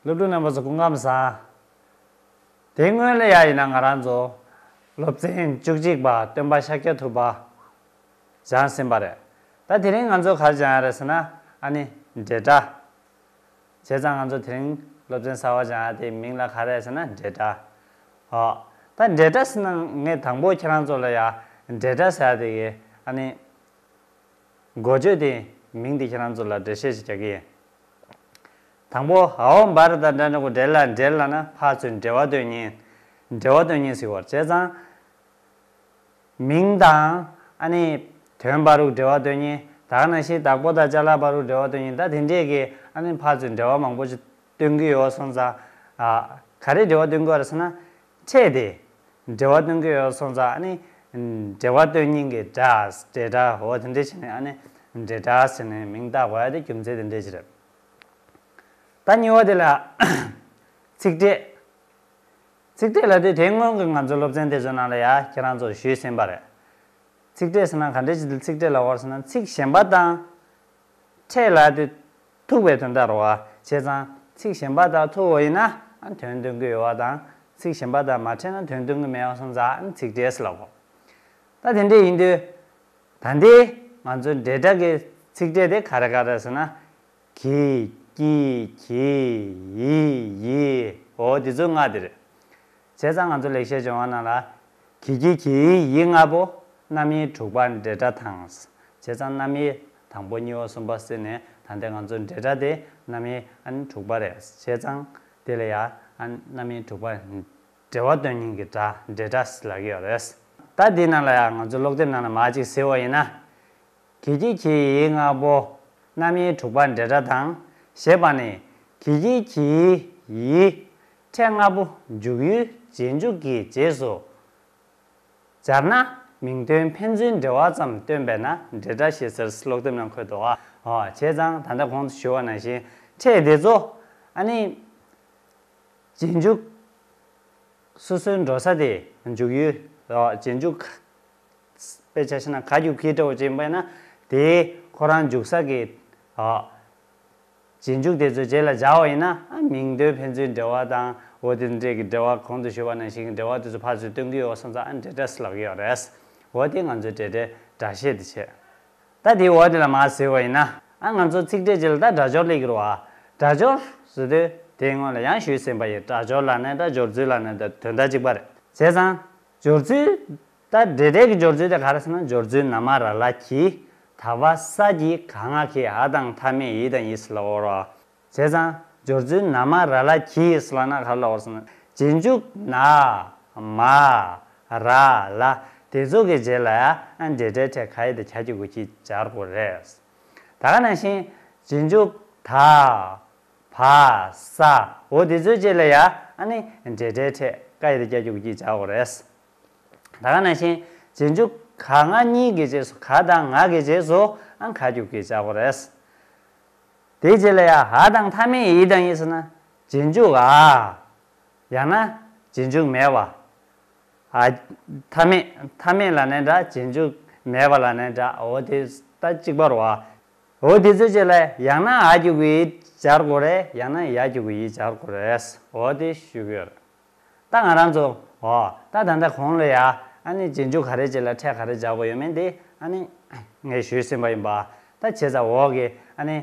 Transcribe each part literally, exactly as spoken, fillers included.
སློབ་ཕྲུག་རྣམ་པ་ཚོ་སྐུ་ཁམས་བཟང་། དེའི་སྔོན་ལ་ཡ་ཡིན་ན་ང་རང་ཚོ་སློབ་ཚན་བཅུ་གཅིག་པ་སྟོན་པ་ཤཱཀྱ་ཐུབ་པ་སྦྱངས་ཟིན་པ་རེད། ད་དེ་རིང་ང་ཚོ་ག་རེ་སྦྱང་ཡ་རེད་ཟེར་ན། ཨ་ནི་འབྲེལ་སྒྲ། བྱས་ཙང་ང་ཚོ་དེ་རིང་སློབ་ཚན་གསར་པ་སྦྱང་ཡ་དེའི་མིང་ལ་ག་རེ་ཟེར་ན་འབྲེལ་སྒྲ། ཨོ། ད་འབྲེལ་སྒྲ་ཟེར་ན་ངས་དང་པོ་ཁྱེད་རང་ཚོ་ལ་ཡ་འབྲེལ་སྒྲ་ཟེར་ཡ་དེ་གི་ཨ་ནི། འགོ་བརྗོད་དེ་མིང་དེ་ཁྱེད་རང་ཚོ་ལ་འགྲེལ་བཤད་ཅིག་རྒྱག་གི་ཡིན། དང་པོ་ཨའོ་བྷ་ར་ཏ་འདྲ་འདྲ་གོ་འབྲེལ་ལ་འབྲེལ་ལ་ན་ཕར་ཚུར་འབྲེལ་བ་སྟོན་མཁན། འབྲེལ་བ་སྟོན་མཁན་ཟེར་བ་བྱས་ཙང་། མིང་དང་ཨ་ནི་དོན་བར་རུ་འབྲེལ་བ་སྟོན་མཁན། ད་ག་ནང་བཞིན་བདག་པོ་དང་ཅ་ལག་བར་རུ་འབྲེལ་བ་སྟོན་མཁན། ད་དེ་འདྲས་ཀྱི་ཨ་ནི་ཕར་ཚུར་འབྲེལ་བ་མང་པོ་ཅིག་སྟོན་གྱི་ཡོད་སོང་ཙང་། ཨ། ག་རེ་འབྲེལ་བ་སྟོན་གྱི་ཡོད་རེད་ཟེར་ན། ཕྲད་དེ། འབྲེལ་བ་སྟོན་གྱི་ཡོད་སོང་ཙང་ཨ་ནི། འབྲེལ་བ་སྟོན་མཁན་གྱི་སྒྲ། འབྲེལ་སྒྲ་འོ་དེ་འདྲས་བྱས་ནས་ཨ་ནི། འབྲེལ་སྒྲ་ཟེར་ནས་མིང་བཏགས་དགོས་ཡ་དེ་རྒྱུ་མཚན་དེ་འདྲས་ཅིག་རེད། ད་གཉིས་པ་དེ་ལ། ཚིག་ཕྲད། ཚིག་ཕྲད་ལབ་དུས་དེ་སྔོན་གྱི་ང་ཚོའི་སློབ་ཚན་དེ་ཚོའི་ནང་ལ་ཡ་ཁྱེད་རང་ཚོར་ཞུས་ཟིན་པ་རེད། ཚིག་ཕྲད་ཟེར་ན་ག་འདྲས་ཅིག་ཚིག་ཕྲད་ལབ་པ་རེད་ཟེར་ན། ཚིག་གཞན་པ་དང་ཕྲད་ལབ་དུས་ཐུག་པའི་དོན་དག་རེད་བ། བྱས་ཙང་ཚིག་གཞན་པ་དང་ཐུག་པ་ཡིན་ན་ཨ་དོན་སྟོན་གྱི་ཡོད་པ་དང་། ཚིག་གཞན་པ་དང་མ་ཕྲད་ན་དོན་སྟོན་གྱི་མེད་པ་སོང་ཙང་ཨ་ཚིག་ཕྲད་ཟེར་ལབ་གོ། ད་དེ་འདྲས་ཡིན་དུས། ད་འདི་ང་ཚོའི་འབྲེལ་སྒྲ་གི་ཚིག་ཕྲད་དེ་ག་རེ་ག་རེ་ཟེར་ན། གི་ཀྱི་གྱི་འི་ཡི། འོ་འདི་ཚོ་ལྔ་དེ་རེད། བྱས་ཙང་ང་ཚོ་ལེགས་བཤད་ལྗོན་དབང་ནང་ལ། གི་ཀྱི་གྱི་འི་ཡི་ལྔ་པོ་རྣམ་དབྱེ་དྲུག་པ་འབྲེལ་སྒྲ་དང་། བྱས་ཙང་རྣམ་དབྱེ་དང་པོ་གཉིས་པ་གསུམ་པ་ཟེར་ནས། ད་ལྟ་ང་ཚོའི་འབྲེལ་སྒྲ་དེ་རྣམ་དབྱེ་ཨ་ནི་དྲུག་པ་རེད། བྱས་ཙང་དེ་ལ་ཡ་ཨ་ནི་རྣམ་དབྱེ་དྲུག་པ། འབྲེལ་བ་སྟོན་མཁན་གྱི་སྒྲ་འབྲེལ་སྒྲ་ཟེར་ལབ་ཀྱི་ཡོད་རེད། ད་འདི་ནང་ལ་ཡང་ང་ཚོ་ཀློག་དེབ་ནང་ལ་མར་ཅིག་གཟིགས་པ་ཡིན་ན། གི་ཀྱི་གྱི་འི་ལྔ་པོ་རྣམ་དབྱེ་དྲུག་པ་འབྲེལ་སྒྲ་དང་ཞེས་པ་ནི། གི་ཀྱི་གྱི་འི་ཡི་ཕྲད་ལྔ་པོ་འཇུག་ཡུལ་རྗེས་འཇུག་གི་རྗེས་སུ་སྦྱར་ན་མིང་དོན་ཕན་ཚུན་འབྲེལ་བ་ཙམ་སྟོན་པས་ན་འབྲེལ་སྒྲ་ཞེས་ཟེར་ཀློག་དེབ་ནང་འཁོད་འདུག་ཨ། བྱས་ཙང་ད་ལྟ་གོང་དུ་ཞུས་པ་ནང་བཞིན་ཕྲད་དེ་ཚོ་ཨ་ནི། རྗེས་འཇུག་སོ་སོའི་འགྲོ་ས་དེ་འཇུག་ཡུལ། རྗེས་འཇུག་དཔེ་ཆ་བཞག་ན་ག་རྒྱུག་གི་འདྲ་བོ་ཅིག་ཡིན་པ་ཡིན་ན། དེ་ཁོ་རང་འཇུག་ས་གི་རྗེས་འཇུག་དེ་ཚོའི་རྗེས་ལ་སྦྱར་བ་ཡིན་ན། མིང་དོན་ཕན་ཚུན་འབྲེལ་བ་དང་འོ་དེ་འདྲས་ཀྱི་འབྲེལ་བ། གོང་དུ་ཞུས་པ་ནང་བཞིན་གྱི་འབྲེལ་བ་དེ་ཚོ་ཕར་ཚུར་སྟོན་གྱི་ཡོད་སོང་ཙང་ཨ་འབྲེལ་སྒྲ་ཟེར་ལབ་ཀྱི་ཡོད་རེད། འོ་དེ་ང་ཚོའི་འབྲེལ་སྒྲའི་སྒྲ་བཤད་དེ་བྱས། ད་དེའི་འོག་དེ་ལ་མར་གཟིགས་པ་ཡིན་ན། ཨ་ང་ཚོ་ཚིག་ཕྲད་ཅིག་ལ་ད་སྒྲ་སྦྱོར་སླེབས་ཀྱི་རེད་བ། སྒྲ་སྦྱོར་ཟེར་དུས་དེའི་སྔོན་ལ་ཡང་ཞུས་ཟིན་པ་ཡིན། སྒྲ་སྦྱོར་ལབ་ནས་ད་སྦྱོར་ཚུལ་ལབ་ནས་ད་དོན་དག་གཅིག་པ་རེད། བྱས་ཙང་སྦྱོར་ཚུལ། ད་འབྲེལ་སྒྲའི་གི་སྦྱོར་ཚུལ་དེ་ག་རེ་ཟེར་ན། སྦྱོར་ཚུལ་ན་མ་ར་ལ་གྱི། ད་བ་ས་གྱི། ག་ང་གི། འ་དང་མཐའ་མེད་ཡི་དང་ཡི་ཟེར་ལབ་པ་རེད་བ། བྱས་ཙང་སྦྱོར་ཚུལ་ན་མ་ར་ལ་གྱི་ཟེར་ལབ་ན་ག་རེ་ལབ་པ་རེད་ཟེར་ན། རྗེས་འཇུག་ན་མ་ར་ལ་དེ་ཚོ་གི་རྗེས་ལ་ཡ་ཨ་འབྲེལ་སྒྲའི་ཕྲད་ག་ཡི་དང་གྱ་གི་གུ་གྱི་སྦྱར་དགོས་རེད། ད་ག་ནང་བཞིན་རྗེས་འཇུག་ད་བ་ས་འོ་དེ་ཚོའི་རྗེས་ལ་ཡ་ཨ་ནི་འབྲེལ་སྒྲའི་ཕྲད་ཀ་ཡི་དང་ཀྱ་གི་གུ་གྱི་སྦྱར་དགོས་རེད། ད་ག་ནང་བཞིན་རྗེས་འཇུག་ག་ང་གཉིས་ཀྱི་རྗེས་སུ། ག་དང་ང་གི་རྗེས་སུ་ཨ་ག་གི་གུ་གྱི་སྦྱར་དགོས་རེད། དེའི་རྗེས་ལ་ཡ་འ་དང་མཐའ་མེད་ཡི་དང་ཡི་ཟེར་ན། རྗེས་འཇུག་འ། ཡང་ན་རྗེས་འཇུག་མེད་པ། འ། མཐའ་མེད། མཐའ་མེད་ལབ་ནའི་འདྲ། རྗེས་འཇུག་མེད་པ་ལབ་ནའི་འདྲ། འོ་དེ་ད་གཅིག་པ་རེད་བ། འོ་དེ་ཚོའི་རྗེས་ལ་ཡང་ན་འ་གི་གུ་འི་སྦྱར་དགོས་རེད། ཡང་ན་ཡ་གི་གུ་ཡི་སྦྱར་དགོས་རེད། འོ་དེ་ཞུ་གི་ཡོད་རེད། ད་ང་རང་ཚོ་འོ་ད་ད་ལྟ་གོང་ལ་ཡ་ཨ་ནི་རྗེས་འཇུག་ག་རེ་རྗེས་ལ་ཕྲད་ག་རེ་སྦྱར་དགོས་ཡོད་མེད་དེ་ཨ་ནི་ངས་ཞུས་ཟིན་པ་ཡིན་པ། ད་བྱས་ཙང་འོག་གི་ཨ་ནི་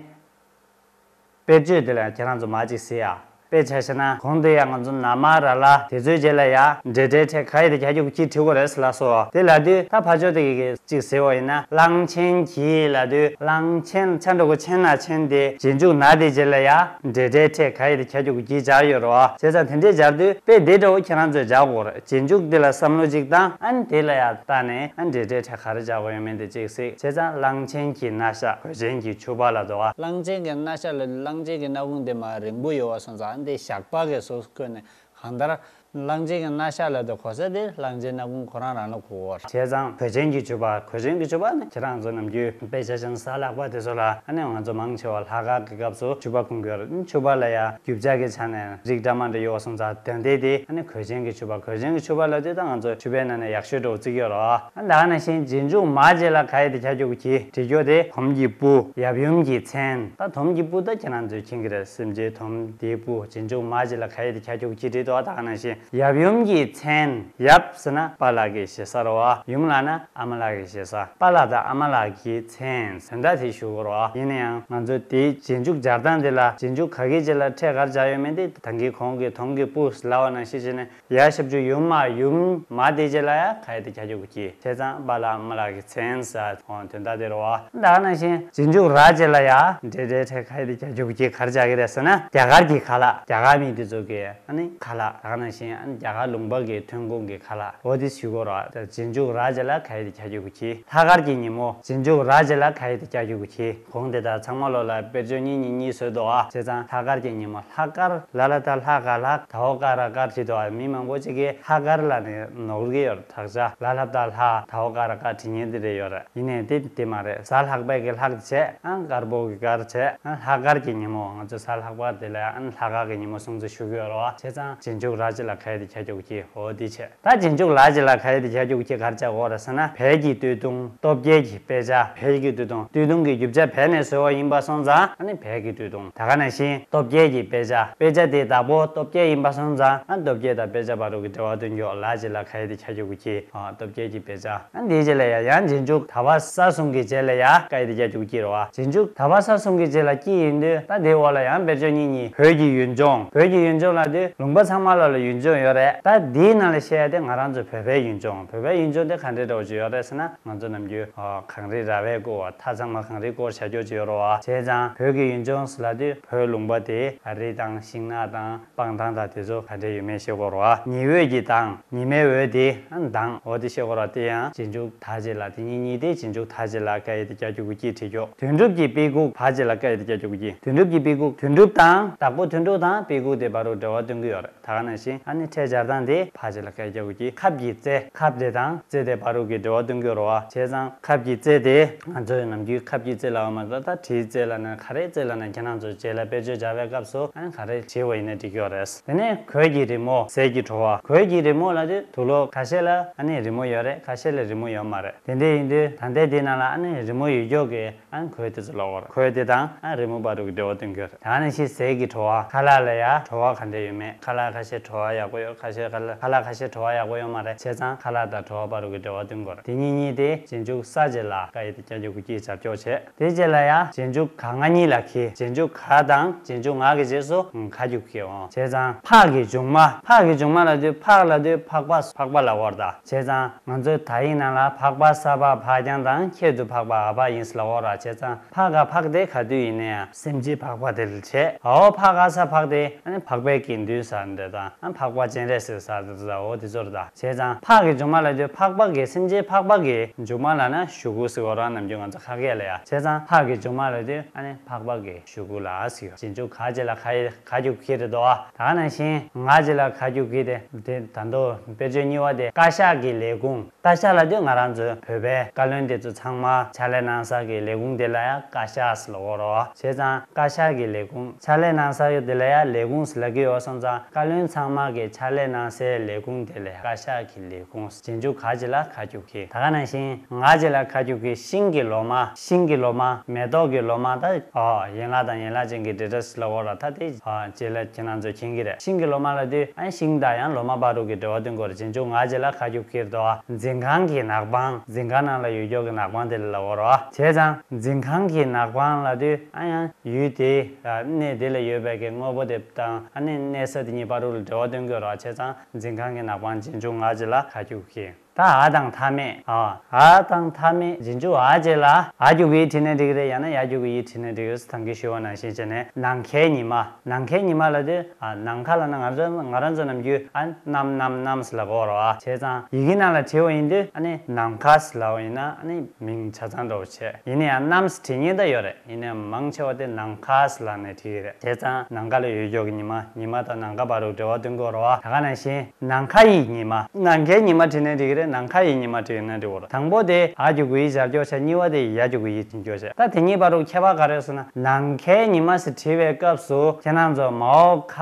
དཔེར་བརྗོད་དེ་ལ་ཁྱེད་རང་ཚོ་མར་ཅིག་གཟིགས་ཡ། དཔེ་ཆ་བཞག་ན་གོང་དུ་ཡ་ང་ཚོ་ན་མ་ར་ལ་དེ་ཚོའི་རྗེས་ལ་ཡ་འབྲེལ་སྒྲའི་ཕྲད་ག་ཡི་དང་གྱ་གི་གུ་གྱི་བྲིས་དགོས་རེད་ཟེར་ལབ་སོང་། དེ་ལབ་དུས་ད་ཕར་ཕྱོགས་དེ་གི་ཅིག་ཟེར་བ་ཡིན་ན། གླང་ཆེན་གྱི་ལབ་དུས་གླང་ཆེན། ཆ་འགྲེང་བུ་ཆེ་ན་ཆེན་དེ་རྗེས་འཇུག་ན་དེ་རྗེས་ལ་ཡ་འབྲེལ་སྒྲའི་ཕྲད་ག་ཡི་དང་གྱ་གི་གུ་གྱི་སྦྱར་ཡོད་རེད་བ། བྱས་ཙང་དེ་འདྲས་སྦྱར་དུས་དཔེ་དེ་འདྲ་བོ་ཁྱེད་རང་ཚོས་སྦྱར་དགོས་རེད། རྗེས་འཇུག་དེ་ལ་བསམ་བློ་ཅིག་བཏང་། ཨ་ནི་དེ་ལ་ཡ་བལྟས་ནས་ཨ་འབྲེལ་སྒྲའི་ཕྲད་ག་རེ་སྦྱར་དགོས་ཡོད་མེད་དེ་ཅིག་གཟིགས། བྱས་ཙང་གླང་ཆེན་གྱི་སྣ་ཞགས་གོས་ཆེན་གྱི་ཕྱུ་པ་ལབ་འདུག་བ། གླང་ཆེན་གྱི་སྣ་ཞགས་ལ། གླང་ཆེན་གྱི་སྣ་ཁུང་དེ་མར་རིང་པོ་ཡོད་པ་སོང་ཙང་ཨ་ནི་དེ་ཞགས་པ་གི་གཟུགས་བཀོད་ནས་གང་ལྟར། གླང་ཆེན་གྱི་སྣ་ཤ་ལབ་དུས་གོ་ས་དེ་གླང་ཆེན་སྣ་ཁུང་ཁོ་རང་རང་ལ་གོ་གི་ཡོད་རེད། བྱས་ཙང་གོས་ཆེན་གྱི་ཕྱུ་པ། གོས་ཆེན་གྱི་ཕྱུ་པ་ནི་ཁྱེད་རང་ཚོ་ནམ་རྒྱུན་དཔེ་ཆ་བཞག་ན་གཟའ་ལྷག་པ་དེ་ཚོ་ལ་ཨ་ནི་ང་ཚོ་མང་ཆེ་བ་ལྷག་དཀར་གྱི་སྐབས་སུ་ཕྱུ་པ་གོན་གྱི་ཡོད་རེད། ཕྱུ་པ་ལ་ཡང་རྒྱུ་ཆ་གི་ཆ་ནས་རིགས་འདྲ་མ་འདྲ་ཡོད་སོང་ཙང་དེ་འདྲ་དེ་ཨ་ནི་གོས་ཆེན་གྱི་ཕྱུ་པ། གོས་ཆེན་གྱི་ཕྱུ་པ་ལབ་དུས་ད་ང་ཚོ་ཕྱུ་པའི་ནང་ནས་ཡག་ཤོས་འདྲ་བོ་བརྩི་གི་ཡོད་རེད། ད་ག་ནང་བཞིན་རྗེས་འཇུག་མ་བྱས་ལ་ག་ཡེ་དེ་ཁྱབ་རྒྱུག་གི་བྲིས་རྒྱུ་དེ་དོམ་གྱི་སྤུ། ཡབ་ཡུམ་གྱི་མཚན། ད་དོམ་གྱི་སྤུ་ད་ཁྱེད་རང་ཚོས་མཁྱེན་གྱི་རེད། སེམས་ཅན་དོམ་དེའི་སྤུ། རྗེས་འཇུག་མ་བྱས་ལ་ག་ཡེ་དེ་ཁྱབ་རྒྱུག་གི་བྲིས་འདུག་ད་ག་ནང་བཞིན་ཡབ་ཡུམ་གྱི་མཚན། ཡབ་ཟེར་ན་པཱ་ལགས་ཀྱི་ཞེ་ས་རེད་བ། ཡུམ་ལབ་ན་ཨ་མ་ལགས་ཀྱི་ཞེ་ས། པཱ་ལགས་དང་ཨ་མ་ལགས་ཀྱི་མཚན་དོན་དག་དེ་ཞུ་དགོས་རེད་བ། ཡིན་ན་ཡང་ང་ཚོ་དེའི་རྗེས་འཇུག་སྦྱར་སྟངས་དེ་ལ་རྗེས་འཇུག་ག་གི་རྗེས་ལ་ཕྲད་ག་རེ་སྦྱར་ཡོད་མེད་དེ་ད་གིན་གོང་གི་དོམ་གྱི་སྤུ་ལབ་པ་ནང་བཞིན་བྱས་ནས། ཡ་ཞབས་ཀྱུ་ཡུ་མ། ཡུམ་མ་དེ་རྗེས་ལ་ཡ་ག་ཡེ་དེ་ཁྱབ་རྒྱུག་གི་བྲིས། བྱས་ཙང་པཱ་ལགས་ཨ་མ་ལགས་ཀྱི་མཚན་ཟེར། འོ་དོན་དག་དེ་རེད་བ། ད་ག་ནང་བཞིན་རྗེས་འཇུག་ར་རྗེས་ལ་ཡ་འབྲེལ་སྒྲའི་ཕྲད་ག་ཡེ་དེ་ཁྱབ་རྒྱུག་གི་བྲིས། ག་རེ་སྦྱར་གྱི་རེད་ཟེར་ན་རྒྱ་གར་གྱི་ག་ལ། རྒྱ་གར་མི་དེ་ཚོ་གི་ཨ་ནི་ག་ལ། ད་ག་ནང་བཞིན་ཨ་ནི་རྒྱ་གར་ལུང་པ་གི་ཐོན་ཁུངས་ཀྱི་ག་ལ། འོ་དེ་ཞུ་དགོས་རེད་བ། ད་རྗེས་འཇུག་ར་རྗེས་ལ་ག་ཡེ་དེ་ཁྱབ་རྒྱུག་གི་བྲིས། ལྷག་དཀར་གྱི་ཉིན་མོ། རྗེས་འཇུག་ར་རྗེས་ལ་ག་ཡེ་དེ་ཁྱབ་རྒྱུག་གི་བྲིས། གོང་དེ་དག་ཚང་མ་ལོ་ལ་དཔེར་བརྗོད་གཉིས་གཉིས་གཉིས་བཟོས་འདུག་ཨ། བྱས་ཙང་ལྷག་དཀར་གྱི་ཉིན་མོ། ལྷག་དཀར། ལ་ལ་བཏགས་ལྷ། ག་ལྷག། ད་འོ་ཀ་ར་དཀར་བྲིས་འདུག་ཨ། མི་མང་པོ་ཅིག་གིས་ལྷག་དཀར་ལབ་ནས་ནོར་གྱི་ཡོད་རེད། དག་ཆ་ལ་ལ་བཏགས་ལྷ། ད་འོ་ཀ་ར་དཀར་བྲིས་མཁན་དེ་འདྲ་ཡོད་རེད། ཡིན་ནའི་དེ་དེ་མ་རེད། གཟའ་ལྷག་པའི་གི་ལྷག་བྱས། ཨ་དཀར་པོ་གི་དཀར་བྱས། ཨ་ལྷག་དཀར་གྱི་ཉིན་མོ། ང་ཚོ་གཟའ་ལྷག་པ་དེ་ལ་ཨ་ལྷག་དཀར་གྱི་ཉིན་མོ་སྲུང་བརྩི་ཞུ་གི་ཡོད་རེད་བ། བྱས་ཙང་རྗེས་འཇུག་ར་རྗེས་ལ་ག་ཡེ་དེ་ཁྱབ་རྒྱུག་གི་བྲིས། འོ་དེ་བྱས། ད་རྗེས་འཇུག་ལ་རྗེས་ལ་ག་ཡེ་དེ་ཁྱབ་རྒྱུག་གི་བྲིས་ག་རེ་སྦྱར་དགོས་རེད་ཟེར་ན། བལ་གྱི་སྟོད་ཐུང་། སྟོབས་རྒྱལ་གྱི་དཔེ་ཆ། བལ་གྱི་སྟོད་ཐུང་། སྟོད་ཐུང་གི་རྒྱུ་ཆ་བལ་ནས་བཟོས་པ་ཡིན་པ་སོང་ཙང་ཨ་ནི་བལ་གྱི་སྟོད་ཐུང་། ད་ག་ནང་བཞིན་སྟོབས་རྒྱལ་གྱི་དཔེ་ཆ། དཔེ་ཆ་དེའི་བདག་པོ་སྟོབས་རྒྱལ་ཡིན་པ་སོང་ཙང་ཨ་སྟོབས་རྒྱལ་དང་དཔེ་ཆ་བར་དུ་གི་འབྲེལ་བ་སྟོན་རྒྱུ། ལ་རྗེས་ལ་ག་ཡེ་དེ་ཁྱབ་རྒྱུག་གི་བྲིས། ཨ་སྟོབས་རྒྱལ་གྱི་དཔེ་ཆ། ཨ་དེའི་རྗེས་ལ་ཡ་ཡང་རྗེས་འཇུག་ད་བ་ས་གསུམ་གྱི་རྗེས་ལ་ཡ་ག་ཡེ་དེ་ཁྱབ་རྒྱུག་གི་བྲིས་རེད་བ། རྗེས་འཇུག་ད་བ་ས་གསུམ་གྱི་རྗེས་ལ་གི་ཡིན་དུས་ད་དེའི་འོག་ལ་ཡང་དཔེར་བརྗོད་གཉིས་གཉིས། བོད་ཀྱི་ཡུལ་ལྗོངས། བོད་ཀྱི་ཡུལ་ལྗོངས་ལབ་དུས་ལུང་པ་ཚང་མ་ལ་ལ་ཡུལ་ལྗོངས་ཡོད་རེད། ད་དེའི་ནང་ལ་བཤད་ཡ་དེ་ང་རང་ཚོ་བོད་པའི་ཡུལ་ལྗོངས། བོད་པའི་ཡུལ་ལྗོངས་དེ་ག་འདྲའི་འདྲ་བོ་ཅིག་ཡོད་རེད་ཟེར་ན། ང་ཚོ་ནམ་རྒྱུན་ཨ་གངས་རི་ར་བས་བསྐོར་བ། མཐའ་ཚང་མ་གངས་རིས་བསྐོར་བྱ་རྒྱུ་ཅིག་ཡོད་རེད་བ། བྱས་ཙང་བོད་ཀྱི་ཡུལ་ལྗོངས་ལབ་དུས་བོད་ལུང་པ་དེ་རི་དང་ཤིང་ནགས་དང་སྤང་ཐང་དང་དེ་ཚོ་ག་འདྲ་ཡོད་མེད་ཤེས་དགོས་རེད་བ། ཉི་འོད་ཀྱི་མདངས། ཉི་མའི་འོད་དེ་ཨ་མདངས། འོ་དེ་ཤེས་དགོས་རེད་བ། དེ་ཡང་རྗེས་འཇུག་ད་རྗེས་ལ། དེ་གཉིས་གཉིས་དེ་རྗེས་འཇུག་ད་རྗེས་ལ་ག་ཡེ་དེ་ཁྱབ་རྒྱུག་གི་བྲིས་རྒྱུ། དོན་གྲུབ་ཀྱི་དཔེ་ཁུག། བ་རྗེས་ལ་ག་ཡེ་དེ་ཁྱབ་རྒྱུག་གི་བྲིས། དོན་གྲུབ་ཀྱི་དཔེ་ཁུག། དོན་གྲུབ་དང་བདག་པོ་དོན་གྲུབ་དང་དཔེ་ཁུག་དེ་བར་དུ་འབྲེལ་བ་སྟོན་གྱི་ཡོད་རེད། ད་ག་ནང་བཞིན་ཨ་ནི་ཕྲད་སྦྱར་སྟངས་དེ་བ་རྗེས་ལ་ག་ཡེ་དེ་ཁྱབ་རྒྱུག་གི་བྲིས། ཁབ་ཀྱི་རྩེ། ཁབ་དེ་དང་རྩེ་དེ་བར་དུ་གི་འབྲེལ་བ་སྟོན་གྱི་ཡོད་རེད་བ། བྱས་ཙང་ཁབ་ཀྱི་རྩེ་དེ་ང་ཚོས་ནམ་རྒྱུན་ཁབ་ཀྱི་རྩེ་ལབ་པ་མ་གཏོགས་ད་གྲིའི་རྩེ་ལབ་ན་ག་རེའི་རྩེ་ལབ་ན་ཁྱེད་རང་ཚོ་རྗེས་ལ་དཔེར་བརྗོད་སྦྱར་བའི་སྐབས་སུ་ཨ་ནི་ག་རེ་བྲིས་པ་ཡིན་ན་འགྲིག་གི་ཡོད་རེད། དེ་ནས་གོས་ཀྱི་རི་མོ། ཟས་ཀྱི་བྲོ་བ། གོས་ཀྱི་རི་མོ་ལབ་དུས་དུག་ལོག་ཁ་ཤས་ལ་ཨ་ནི་རི་མོ་ཡོད་རེད། ཁ་ཤས་ལ་རི་མོ་ཡོད་མ་རེད། དེ་འདྲ་ཡིན་དུས་ད་ལྟའི་འདི་ནང་ལ་ཨ་ནི་རི་མོ་ཡོད་ཀྱོག་གི་ཨ་ནི་གོས་དེ་ཚོ་ལབ་དགོས་རེད། གོས་དེ་དང་ཨ་རི་མོ་བར་དུ་གི་འབྲེལ་བ་སྟོན་གྱི་ཡོད་རེད། ད་ནི་ཕྱི་ཟས་ཀྱི་བྲོ་བ། ཁ་ལག་ལ་ཡ་བྲོ་བ་ག་འདྲ་ཡོད་མེད། ཁ་ལག་ཁ་ཤས་བྲོ་བ་ཡག་པོ་ཡོད། ཁ་ཤས་ཁ་ལག་ཁ་ལག་ཁ་ཤས་བྲོ་བ་ཡག་པོ་ཡོད་མ་རེད། བྱས་ཙང་ཁ་ལག་དང་བྲོ་བ་བར་དུ་གི་འབྲེལ་བ་སྟོན་དགོས་རེད། དེ་གཉིས་གཉིས་དེ་རྗེས་འཇུག་ས་རྗེས་ལ་ག་ཡེ་དེ་ཁྱབ་རྒྱུག་གི་བྲིས་རྒྱུག་བྱས། དེ་རྗེས་ལ་ཡ་རྗེས་འཇུག་ག་ང་གཉིས་ལ་གི། རྗེས་འཇུག་ག་དང་རྗེས་འཇུག་ང་གི་རྗེས་སུ་ཁ་རྒྱུག་གི་འོང་། བྱས་ཙང་ཕག་གི་མཇུག་མ། ཕག་གི་མཇུག་མ་ལབ་དུས་ཕག་ལབ་དུས་ཕག་པ། ཕག་པ་ལབ་དགོས་རེད་ད། བྱས་ཙང་ང་ཚོའི་དག་ཡིག་ནང་ལ་ཕག་པ། ས་ཕག་ཕག་རྐྱང་དང་ཁྱད་དུ་འཕགས་པ་འ་ཕག་ཡིན་ལབ་དགོས་རེད། བྱས་ཙང་ཕ་ག་ཕག་དེ་ག་དུས་ཡིན་ན་ཡང་སེམས་ཅན་འཕགས་པ་དེ་ལ་བྱེད། འ་ཕ་ག་ས་ཕག་དེ་ཨ་ནི་འཕགས་པའི་དགེ་འདུན་ཟེར་འདྲ་དང་ཨ་འཕགས་པ་སྤྱན་རས་གཟིགས་ཟེར་འདྲ་དང་འོ་དེ་ཚོ་རེད་ད། བྱས་ཙང་ཕག་གི་མཇུག་མ་ལབ་དུས་ཕག་པ་གི། སེམས་ཅན་འཕགས་པ་གི་མཇུག་མ་ལབ་ན་གཞུག་གུ་ཟེར་དགོས་རེད་ནམ་རྒྱུན་ང་ཚོ་ཁ་སྐད་ལ་ཡ། བྱས་ཙང་ཕག་གི་མཇུག་མ་ལབ་དུས་ཨ་ནི་འཕགས་པ་གི་གཞུག་གུ་ལ་ཟེར། རྗེས་འཇུག་ག་རྗེས་ལ་ག་ཡེ་ག་རྒྱུག་གི་རེད་དོ། ད་ག་ནང་བཞིན་ང་རྗེས་ལ་ག་རྒྱུག་གི་དེ་དེ་ད་དོ་དཔེར་བརྗོད་གཉིས་པ་དེ་བཀའ་ཤག་གི་ལས་ཁུངས། བཀའ་ཤག་ལབ་དུས་ང་རང་ཚོའི་བོད་པའི་བཀའ་བློན་དེ་ཚོ་ཚང་མ་ཕྱག་ལས་གནང་ས་གི་ལས་ཁུངས་དེ་ལ་ཡང་བཀའ་ཤག་ཟེར་ལབ་དགོས་རེད། བྱས་ཙང་བཀའ་ཤག་གི་ལས་ཁུངས། ཕྱག་ལས་གནང་ས་དེ་ལ་ཡང་ལས་ཁུངས་ཟེར་ལབ་ཀྱི་ཡོད་སོང་ཙང་བཀའ་བློན་ཚང་མ་གི་ཕྱག་ལས་གནང་སའི་ལས་ཁུངས་དེ་ལ་ཡང་བཀའ་ཤག་གི་ལས་ཁུངས། རྗེས་འཇུག་ག་རྗེས་ལ་ག་རྒྱུག་གི། ད་ག་ནང་བཞིན་ང་རྗེས་ལ་ག་རྒྱུག་གི། ཤིང་གི་ལོ་མ། ཤིང་གི་ལོ་མ། མེ་ཏོག་གི་ལོ་མ། ད་ཨོ་ཡན་ལག་དང་ཡན་ལག་ཅན་གྱི་འབྲེལ་སྒྲ་ཟེར་ལབ་དགོས་རེད། ད་དེ་ཨོ་རྗེས་ལ་ཁྱེད་རང་ཚོས་མཁྱེན་གྱི་རེད། ཤིང་གི་ལོ་མ་ལབ་དུས་ཨ་ཤིང་དང་ཡང་ལོ་མ་བར་དུ་གི་འབྲེལ་བ་སྟོན་དགོས་རེད། རྗེས་འཇུག་ང་རྗེས་ལ་ག་རྒྱུག་གི་རེད་དོ། འཛིན་ཁང་གི་ནག་པང་། འཛིན་ཁང་ནང་ལ་ཡོད་ཀྱོག་གི་ནག་པང་དེ་ལ་ལབ་དགོས་རེད། བྱས་ཙང་འཛིན་ཁང་གི་ནག་པང་ལབ་དུས་ཨ་ཡང་ཡུལ་དེ་གནས་དེ་ལ་ཡོད་པའི་གི་དངོས་པོ་དེ་དང་ཨ་ནི་གནས་ས་དེ་གཉིས་བར་དུ་ལ་འབྲེལ་བ་སྟོན་དགོས་རེད། བྱས་ཙང་འཛིན་ཁང་གི་ནག་པང་རྗེས་འཇུག་ང་རྗེས་ལ་ག་རྒྱུག་གི། ད་འ་དང་མཐའ་མེད། ཨ། འ་དང་མཐའ་མེད། རྗེས་འཇུག་འ་རྗེས་ལ་འ་གི་གུ་ཡི་བྲིས་ནའི་འགྲིག་གི་རེད། ཡང་ན་ཡ་གི་གུ་ཡི་བྲིས་ནའི་འགྲིག་གི་རེད། ད་གིན་ཞུས་པ་ནང་བཞིན་བྱས་ནས་ནམ་མཁའི་ཉི་མ། ནམ་མཁའི་ཉི་མ་ལབ་དུས། ཨ། ནམ་མཁའ་ལབ་ན་ང་ཚོ་ང་རང་ཚོ་ནམ་རྒྱུན། ཨ། གནམ་གནམ་གནམ་ཟེར་ལབ་ཀྱི་ཡོད་རེད་བ། བྱས་ཙང་ཡི་གེ་ནང་ལ་བྲིས་པ་ཡིན་དུས། ཨ་ནི་ནམ་མཁའ་ཟེར་ལབ་པ་ཡིན་ན། ཨ་ནི་མིང་ཆ་ཚང་འདྲ་པོ་བྱས། ཡིན་ན་ཡང་གནམ་ཟེར་བྲིས་མཁན་ད་ཡོད་རེད། ཡིན་ན་ཡང་མང་ཆེ་བ་དེ་ནམ་མཁའ་ཟེར་ལབ་ནས་བྲིས་ཀྱི་རེད། བྱས་ཙང་ནམ་མཁའ་ལ་ཡོད་ཀྱོག་གི་ཉི་མ། ཉི་མ་དང་ནམ་མཁའ་བར་དུ་འབྲེལ་བ་སྟོན་གྱི་ཡོད་རེད་བ། ད་ག་ནང་བཞིན་ནམ་མཁའ་ཡི་ཉི་མ། ནམ་མཁའི་ཉི་མ་བྲིས་ནའི་འགྲིག་གི་རེད། ནམ་མཁའ་ཡི་ཉི་མ་བྲིས་ནའི་འགྲིག་གི་རེད། དང་པོ་དེ་འ་གི་གུ་ཡི་སྦྱར་ཀྱོག་བྱས། གཉིས་པ་དེ་ཡ་གི་གུ་ཡི་བྲིས་ཀྱོག་བྱས། ད་དེ་གཉིས་བར་དུ་ཁྱད་པར་ག་རེ་ཡོད་ཟེར་ན། ནམ་མཁའི་ཉི་མ་ཟེར་བྲིས་པའི་སྐབས་སུ་ཁྱེད་རང་ཚོ་མའོ་ཁ་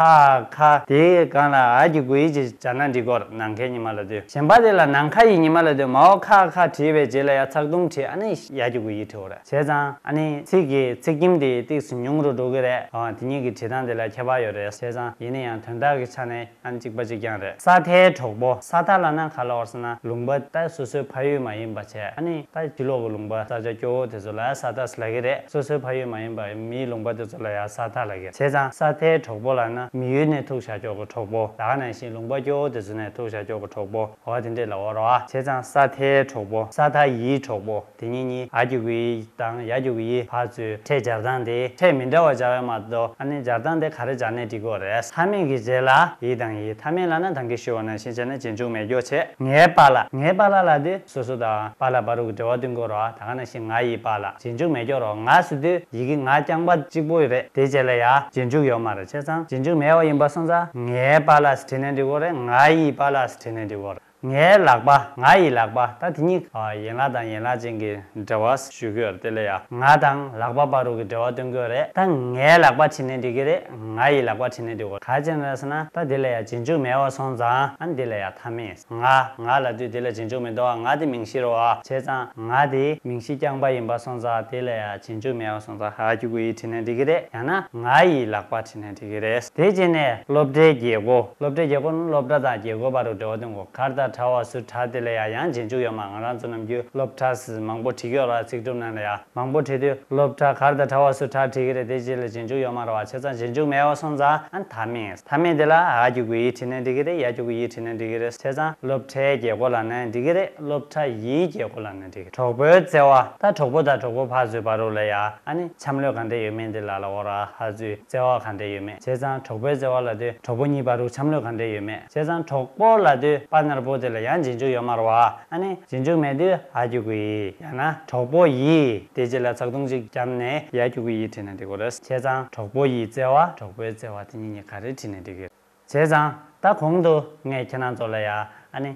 ཁ་དེའི་སྒང་ལ་འ་གི་གུ་ཡི་ཅིག་སྦྱར་ན་འགྲིག་གི་རེད། ནམ་མཁའི་ཉི་མ་ལབ་དུས། གཞན་པ་དེ་ལ་ནམ་མཁའ་ཡི་ཉི་མ་ལབ་དུས་མའོ་ཁ་ཁ་བྲིས་པའི་རྗེས་ལ་ཡ་ཚེག་དུམ་བྲིས། ཨ་ནི་ཡ་གི་གུ་ཡི་བྲིས་པ་རེད། བྱས་ཙང་ཨ་ནི་ཚིག་གི་ཚེག་ཁྱིམ་དེ་ཏོག་ཙམ་ཉུང་རུ་འགྲོ་གི་རེད། ཨ། དེ་གཉིས་ཀྱི་བྲིས་སྟངས་དེ་ལ་ཁྱད་པར་ཡོད་རེད། བྱས་ཙང་ཡིན་ན་ཡང་དོན་དག་གི་ཆ་ནས་ཨ་ནི་གཅིག་པ་གཅིག་རྐྱང་རེད། ས་མཐའི་གྲོགས་པོ། ས་མཐའ་ལབ་ན་ག་ལབ་ཀྱི་ཡོད་ཟེར་ན། ལུང་པ་ད་སོ་སོའི་ཕ་ཡུལ་མ་ཡིན་པ་བྱས། ཨ་ནི་ད་ཕྱི་ལོགས་ཀྱི་ལུང་པ་ས་ཆ་སྐྱོ་བོ་དེ་ཚོ་ལ་ས་མཐའ་ཟེར་ལབ་ཀྱི་རེད། སོ་སོའི་ཕ་ཡུལ་མ་ཡིན་པ་མིའི་ལུང་པ་དེ་ཚོ་ལ་ཡ་ས་མཐའ་ལབ་ཀྱི་རེད། བྱས་ཙང་ས་མཐའི་གྲོགས་པོ་ལབ་ན་མི་ཡུལ་ནས་ཐུག་བཞག་ཀྱོག་གི་གྲོགས་པོ། ད་ག་ནང་བཞིན་ལུང་པ་སྐྱོ་བོ་དེ་ཚོ་ནས་ཐུག་བཞག་ཀྱོག་གི་གྲོགས་པོ། འོ་དེ་འདྲས་ལབ་ཀྱི་ཡོད་རེད་བ། བྱས་ཙང་ས་མཐའི་གྲོགས་པོ། ས་མཐའ་ཡི་གྲོགས་པོ། དེ་གཉིས་གཉིས། འ་གི་གུ་ཡི་དང་ཡ་གི་གུ་ཡི་ཕར་ཚུར་ཕྲད་སྦྱར་སྟངས་དེ་ཕྲད་མི་འདྲ་བ་སྦྱར་བ་མ་གཏོགས། ཨ་ནི་སྦྱར་སྟངས་དེ་ག་རེ་སྦྱར་ནའི་འགྲིག་གི་རེད། མཐའ་མེད་ཀྱི་རྗེས་ལ་ཡི་དང་ཡི། མཐའ་མེད་ལབ་ན་ད་གིན་ཞུས་པ་ནང་བཞིན་བྱས་ན་རྗེས་འཇུག་མེད་ཀྱོག་བྱས། ངའི་པཱ་ལགས། ངའི་པཱ་ལགས་ལབ་དུས་སོ་སོ་དང་པཱ་ལགས་བར་དུ་གི་འབྲེལ་བ་སྟོན་གྱི་ཡོད་རེད་བ། ད་ག་ནང་བཞིན་ང་ཡི་པཱ་ལགས། རྗེས་འཇུག་མེད་ཀྱོག་རེད་བ། ང་ཟེར་དུས་ཡི་གེ་ང་རྐྱང་པ་གཅིག་པོ་རེད། དེ་རྗེས་ལ་ཡ་རྗེས་འཇུག་ཡོད་མ་རེད། བྱས་ཙང་རྗེས་འཇུག་མེད་པ་ཡིན་པ་སོང་ཙང་ངའི་པཱ་ལགས་ཟེར་བྲིས་ནའི་འགྲིག་གི་རེད། ང་ཡི་པཱ་ལགས་ཟེར་བྲིས་ནའི་འགྲིག་གི་རེད། ངའི་ལག་པ། ང་ཡི་ལག་པ། ད་དེ་གཉིས། ཨ། ཡན་ལག་དང་ཡན་ལག་ཅན་གྱི་འབྲེལ་བ་ཞུ་གི་ཡོད་རེད། དེ་ལ་ཡ་ང་དང་ལག་པ་བར་དུ་གི་འབྲེལ་བ་སྟོན་གྱི་ཡོད་རེད། ད་ངའི་ལག་པ་བྲིས་ནའི་འགྲིག་གི་རེད། ང་ཡི་ལག་པ་བྲིས་ནའི་འགྲིག་གི་རེད། ག་རེ་བྱས་ནས་ཟེར་ན། ད་དེ་ལ་ཡ་རྗེས་འཇུག་མེད་པ་སོང་ཙང་། ཨ་ནི་དེ་ལ་ཡ་མཐའ་མེད། ང་ང་ལབ་དུས་དེ་ལ་རྗེས་འཇུག་མི་འདུག་བ། ང་དེ་མིང་གཞི་རེད་བ། བྱས་ཙང་ང་དེ་མིང་གཞི་རྐྱང་པ་ཡིན་པ་སོང་ཙང་དེ་ལ་ཡ་རྗེས་འཇུག་མེད་པ་སོང་ཙང་འ་གི་གུ་ཡི་བྲིས་ནའི་འགྲིག་གི་རེད། ཡང་ན་ང་ཡི་ལག་པ་བྲིས་ནའི་འགྲིག་གི་རེད། དེ་རྗེས་ནས་སློབ་གྲྭའི་རྒྱལ་སྒོ། སློབ་གྲྭའི་རྒྱལ་སྒོ་ནི་སློབ་གྲྭ་དང་རྒྱལ་སྒོ་བར་དུ་འབྲེལ་བ་སྟོན་གྱི་ཡོད། ག་ད་ཕྲ་བ་ཟུར་གྲ་དེ་ལ་ཡ་ཡང་རྗེས་འཇུག་ཡོད་མ། ང་རང་ཚོ་ནམ་རྒྱུན་སློབ་གྲྭ་ཟེར་མང་པོ་བྲིས་ཀྱི་ཡོད་རེད་བ། ཚིག་གྲུབ་ནང་ལ་ཡ་མང་པོ་བྲིས་དུས་སློབ་གྲྭ། ག་ད་ཕྲ་བ་ཟུར་གྲ་བྲིས་ཀྱི་རེད། དེ་རྗེས་ལ་རྗེས་འཇུག་ཡོད་མ་རེད་བ། བྱས་ཙང་རྗེས་འཇུག་མེད་པ་སོང་ཙང་། ཨ། མཐའ་མེད། མཐའ་མེད་དེ་ལ་འ་གི་གུ་ཡི་བྲིས་ནའི་འགྲིག་གི་རེད། ཡ་གི་གུ་ཡི་བྲིས་ནའི་འགྲིག་གི་རེད། བྱས་ཙང་སློབ་གྲྭའི་རྒྱལ་སྒོ་ལབ་ནའི་འགྲིག་གི་རེད། སློབ་གྲྭ་ཡི་རྒྱལ་སྒོ་ལབ་ནའི་འགྲིག་གི་རེད། གྲོགས་པོའི་བརྩེ་བ། ད་གྲོགས་པོ་དང་གྲོགས་པོ་ཕར་ཚུར་བར་དུ་ལ་ཡ། ཨ་ནི་འཆམ་ལོས་ག་འདྲས་ཡོད་མེད་དེ་ལ་ལབ་ཀྱི་ཡོད་རེད་བ། ཕར་ཚུར་བརྩེ་བ་ག་འདྲས་ཡོད་མེད། བྱས་ཙང་གྲོགས་པོའི་བརྩེ་བ་ལབ་དུས་གྲོགས་པོ་གཉིས་བར་དུ་འཆམ་ལོས་ག་འདྲས་ཡོད་མེད། བྱས་ཙང་གྲོགས་པོ་ལབ་དུས་པ་ན་རོ་པོ་དེ་ལ་ཡང་རྗེས་འཇུག་ཡོད་མ་རེད་བ། ཨ་ནི་རྗེས་འཇུག་མེད་དུས་འ་གི་གུ་ཡི། ཡང་ན་གྲོགས་པོ་ཡི། དེ་རྗེས་ལ་ཚེག་དུམ་གཅིག་བརྒྱབ་ནས་ཡ་གི་གུ་ཡི་བྲིས་ནའི་འགྲིག་གི་རེད། བྱས་ཙང་གྲོགས་པོ་ཡི་བརྩེ་བ། གྲོགས་པོའི་བརྩེ་བ། དེ་གཉིས་གཉིས་ག་རེ་བྲིས་ནའི་འགྲིག་གི་རེད། བྱས་ཙང་ད་གོང་དུ་ངས་ཁྱེད་རང་ཚོ་ལ་ཡ། ཨ་ནི་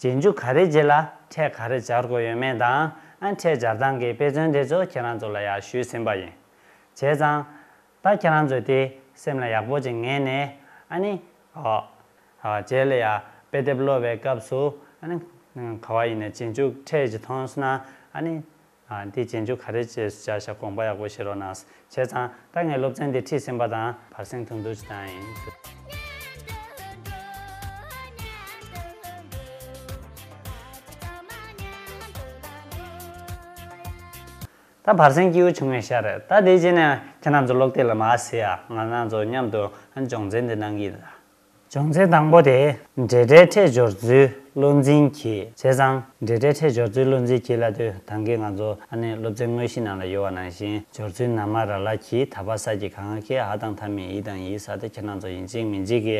རྗེས་འཇུག་ག་རེ་རྗེས་ལ་ཕྲད་ག་རེ་སྦྱར་དགོས་ཡོད་མེད་དང་། ཨ། ཕྲད་སྦྱར་སྟངས་ཀྱི་དཔེ་མཚོན་དེ་ཚོ་ཁྱེད་རང་ཚོ་ལ་ཡ་ཞུས་ཟིན་པ་ཡིན། བྱས་ཙང་ད་ཁྱེད་རང་ཚོས་དེ་སེམས་ལ་ཡག་པོ་ཅིག་ངེས་ནས། ཨ་ནི། ཨ། ཨ། རྗེས་ལ་ཡ་དཔེ་དེབ་ཀློག་པའི་སྐབས་སུ། ཨ་ནི་ག་བ་ཡིན་ནའི་རྗེས་འཇུག་ཕྲད་ཅིག་མཐོང་སོང་ན། ཨ་ནི། ཨ། འདི་རྗེས་འཇུག་ག་རེ་བྱས་སྦྱར་བཞག་དགོངས་པ་ཡག་པོ་བཞེས་རོགས་གནང་། བྱས་ཙང་ད་ངས་སློབ་ཚན་འདི་ཁྲིད་ཟིན་པ་དང་བར་གསེང་དུམ་བུ་ཅིག་བཏང་ཡིན། ད་བར་གསེང་སྐྱིད་པོ་བྱུང་བའི་ཤ་རེད། ད་དེ་རྗེས་ནས་ཁྱེད་རང་ཚོ་སློབ་དེབ་ལ་མར་གཟིགས་ཨ། ང་རང་ཚོ་མཉམ་དུ་སྦྱོང་ཚན་འདི་གནང་གི་ཡིན་ད། སྦྱོང་ཚན་དང་པོ་དེ། འབྲེལ་སྒྲའི་ཕྲད་སྦྱོར་ཚུལ་བློ་འཛིན་གྱིས། བྱས་ཙང་འབྲེལ་སྒྲའི་ཕྲད་སྦྱོར་ཚུལ་བློ་འཛིན་གྱིས་ལབ་དུས་ད་གིན་ང་ཚོ་ཨ་ནི་སློབ་ཚན་དངོས་གཞི་ནང་ལ་ཡོད་པ་ནང་བཞིན། སྦྱོར་ཚུལ་ན་མ་ར་ལ་གྱི། ད་བ་ས་ཀྱི་ག་ང་གི། འ་དང་མཐའ་མེད་ཡི་དང་ཡི་ས་དེ་ཁྱེད་རང་ཚོ་ཡིན་གཅིག་མིན་གཅིག་གི་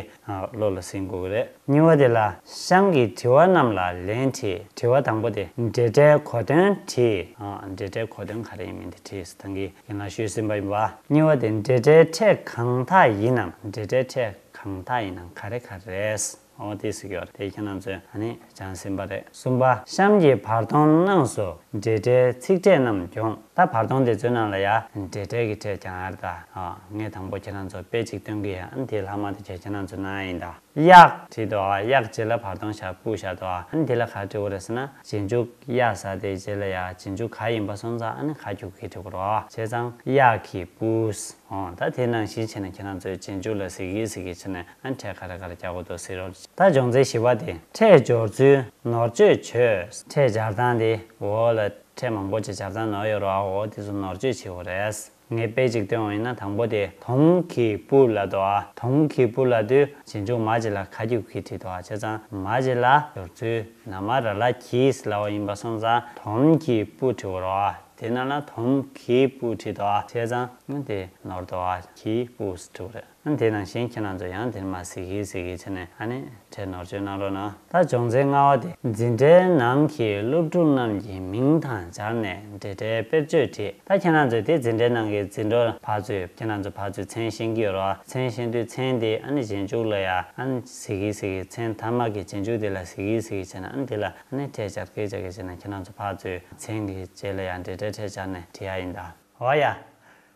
བློ་ལ་ཟིན་དགོས་ཀྱི་རེད། གཉིས་པ་དེ་ལ་གཤམ་གྱི་དྲི་བ་རྣམས་ལ་ལན་བྲིས། དྲི་བ་དང་པོ་དེ་འབྲེལ་སྒྲའི་གོ་དོན་བྲིས། འབྲེལ་སྒྲའི་གོ་དོན་ག་རེ་ཡིན་མིན་དེ་བྲིས། ད་གིན་ཡིན་ལ་ཞུས་ཟིན་པ་ཡིན་པ། གཉིས་པ་དེ་འབྲེལ་སྒྲའི་ཕྲད་གང་དག་ཡིན་ནམ། འབྲེལ་སྒྲའི་ཕྲད་གང་དག་ཡིན་ནམ་ག་རེ་ག་རེ་རེད། འོ་དེ་ཟེར་གྱི་ཡོད་རེད། དེ་ཁྱེད་རང་ཚོས་ཨ་ནི་སྦྱངས་ཟིན་པ་རེད། གསུམ་པ། གཤམ་གྱི་བར་སྟོང་རྣམས་སུ་འབྲེལ་སྒྲའི་ཚིག་ཕྲད་རྣམས་འབྱུང་། ད་བར་སྟོང་དེ་ཚོའི་ནང་ལ་ཡ་འབྲེལ་སྒྲའི་གི་ཕྲད་ཀྱང་ཡོད་རེད་ད། ངས་དང་པོ་ཁྱེད་རང་ཚོ་དཔེ་གཅིག་སྟོན་གི་ཡ། ཨ་ནི་དེ་ལྷག་མ་དེ་ཁྱེད་ཁྱེད་རང་ཚོ་གནང་ཡ་ཡིན་ད། གཡག་བྲིས་འདུག་ཨ། གཡག་རྗེས་ལ་བར་སྟོང་བཞག་པུ་བཞག་འདུག་ཨ། ཨ་ནི་དེ་ལ་ག་རེ་འབྲི་དགོས་རེད་ཟེར་ན། རྗེས་འཇུག་གཡག་ཟེར་དེའི་རྗེས་ལ་ཡ་རྗེས་འཇུག་ག་ཡིན་པ་སོང་ཙང་ཨ་ནི་ག་གི་གུ་གི་འབྲི་དགོས་རེད་བ། བྱས་ཙང་གཡག་གི་པུས། འོ་ད་དེ་ནང་བཞིན་བྱས་ནས་ཁྱེད་རང་ཚོས་རྗེས་འཇུག་ལ་ཟེར་གི་ཟེར་གི་བྱས་ནས་ཨ་ནི་ཕྲད་ག་རེ་ག་རེ་རྒྱག་དགོས་འདུག་ཟེར་རོགས། ད་སྦྱོང་ཚན་བཞི་པ་དེ་ཕྲད་སྦྱོར་ཚུལ་ནོར་བཅོས་བྱོས། ཕྲད་སྦྱར་སྟངས་དེ་འོག་ལ་ཕྲད་མང་པོ་ཅིག་སྦྱར་སྟངས་ནོར་ཡོད་རེད་བ། འོ་དེ་ཚོ་ནོར་བཅོས་བྱེད་དགོས་རེད། ངས་དཔེ་ཅིག་སྟོན་བ་ཡིན་ན། དང་པོ་དེ་དོམ་གྱི་སྤུ་ལབ་འདུག་ཨ། དོམ་གྱི་སྤུ་ལབ་དུས་རྗེས་འཇུག་མ་ཅིག་ལ་ག་གི་གུ་གི་བྲིས་འདུག་ཨ། བྱས་ཙང་མ་ཅིག་ལ་སྦྱོར་ཚུལ་ན་མ་ར་ལ་གྱིས་ལབ་པ་ཡིན་པ་སོང་ཙང་དོམ་གྱི་སྤུ་བྲིས་པ་རེད་ཨ། དེ་ནང་ལ་དོམ་གྱི་སྤུ་བྲིས་འདུག་ཨ། བྱས་ཙང་དེ་ནོར་འདུག་ཨ། གྱི་སྤུ་བྲིས་པ་རེད། ཨ་ནི་དེ་ནང་བཞིན་ཁྱེད་རང་ཚོ་ཡང་དེ་ནས་མར་གཟིགས་གིས་གཟིགས་གིས་བྱས་ནས་ཨ་ནི་འགྲེལ་ནོར་བཅོས་གནང་རོགས་གནང་། ད་སྦྱོང་ཚན་ལྔ་པ་དེ། འཛིན་གྲྭའི་ནང་གི་སློབ་ཕྲུག་རྣམས་ཀྱི་མིང་དང་སྦྱར་ནས་འབྲེལ་སྒྲའི་དཔེར་བརྗོད་བྲིས། ད་ཁྱེད་རང་ཚོས་དེ་འཛིན་གྲྭའི་ནང་གི་འཛིན་གྲོགས་ཕར་ཚུར་ཁྱེད་རང་ཚོ་ཕར་ཚུར་མཚན་ཤེས་ཀྱི་ཡོད་རེད་བ། མཚན་ཤེས་དུས་མཚན་དེ་ཨ་ནི་རྗེས་འཇུག་ལ་ཡ་ཨ་ནི་གཟིགས་གིས་གཟིགས་གིས། མཚན་མཐའ་མ་གི་རྗེས་འཇུག་དེ་ལ་གཟིགས་གིས་གཟིགས་གིས་བྱས་ན་ཨ་ནི་དེ་ལ་ཨ་ནི་ཕྲད་སྦྱར་སྐད་སྦྱར་གིས་བྱས་ན་ཁྱེད་རང་ཚོ་ཕར་ཚུར་མཚན་གྱི་རྗེས་ལ་ཡ་འབྲེལ་སྒྲའི་ཕྲད་སྦྱར་ནས་བྲིས་ཡ་ཡིན་ད། འོ་ཡ།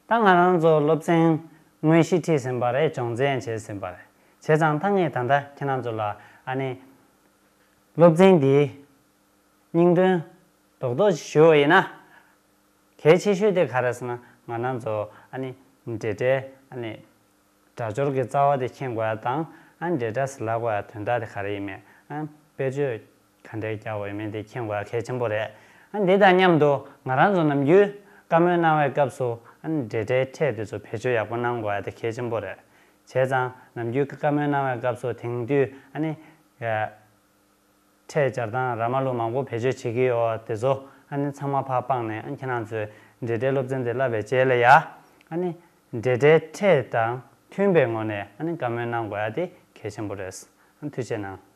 ད་ང་རང་ཚོ་སློབ་ཚན་དངོས་གཞི་ཁྲིད་ཟིན་པ་རེད། སྦྱོང་ཚན་བྱས་ཟིན་པ་རེད། བྱས་ཙང་ད་ངས་ད་ལྟ་ཁྱེད་རང་ཚོ་ལ་ཨ་ནི་སློབ་ཚན་འདིའི་སྙིང་དོན་རྡོག་རྡོག་ཞིག་ཞུ་བ་ཡིན་ན། གལ་ཆེ་ཤོས་དེ་ག་རེ་ཟེར་ན། ང་རང་ཚོ་ཨ་ནི་འབྲེལ་སྒྲའི་ཨ་ནི་སྒྲ་སྦྱོར་གྱི་རྩ་བ་དེ་མཁྱེན་དགོས་ཡ་དང་། ཨ་ནི་འབྲེལ་སྒྲ་ཟེར་ལབ་དགོས་ཡ་དོན་དག་དེ་ག་རེ་ཡིན་མིན། ཨ་ནི་དཔེར་བརྗོད་ག་འདྲས་རྒྱག་དགོས་ཡོད་མེད་དེ་མཁྱེན་དགོས་ཡ་གལ་ཆེན་པོ་རེད། ཨ་ནི་དེ་དང་མཉམ་དུ་ང་རང་ཚོ་ནམ་རྒྱུན་བཀའ་མོལ་གནང་བའི་སྐབས་སུ་ཨ་ནི་འབྲེལ་སྒྲའི་ཕྲད་དེ་ཚོ་བེད་སྤྱོད་ཡག་པོ་གནང་དགོས་ཡ་དེ་གལ་ཆེན་པོ་རེད། བྱས་ཙང་ནམ་རྒྱུན་བཀའ་མོལ་གནང་བའི་སྐབས་སུ་དེང་དུས་ཨ་ནི་ཡ་ཕྲད་སྦྱར་སྟངས་ར་མ་ལུག་མང་པོ་བེད་སྤྱོད་བྱེད་ཀྱི་ཡོད་དེ་ཚོ་ཨ་ནི་ཚང་མ་ཕར་སྤངས་ནས། ཨ་ནི་ཁྱེད་རང་ཚོས་འབྲེལ་སྒྲའི་སློབ་ཚན་དེ་བསླབ་པའི་རྗེས་ལ་ཡ་ཨ་ནི་འབྲེལ་སྒྲའི་ཕྲད་དང་མཐུན་པའི་ངོས་ནས་ཨ་ནི་བཀའ་མོལ་གནང་དགོས་ཡ་དེ་གལ་ཆེན་པོ་རེད། ཨ་ནི་ཐུགས་རྗེ་གནང་།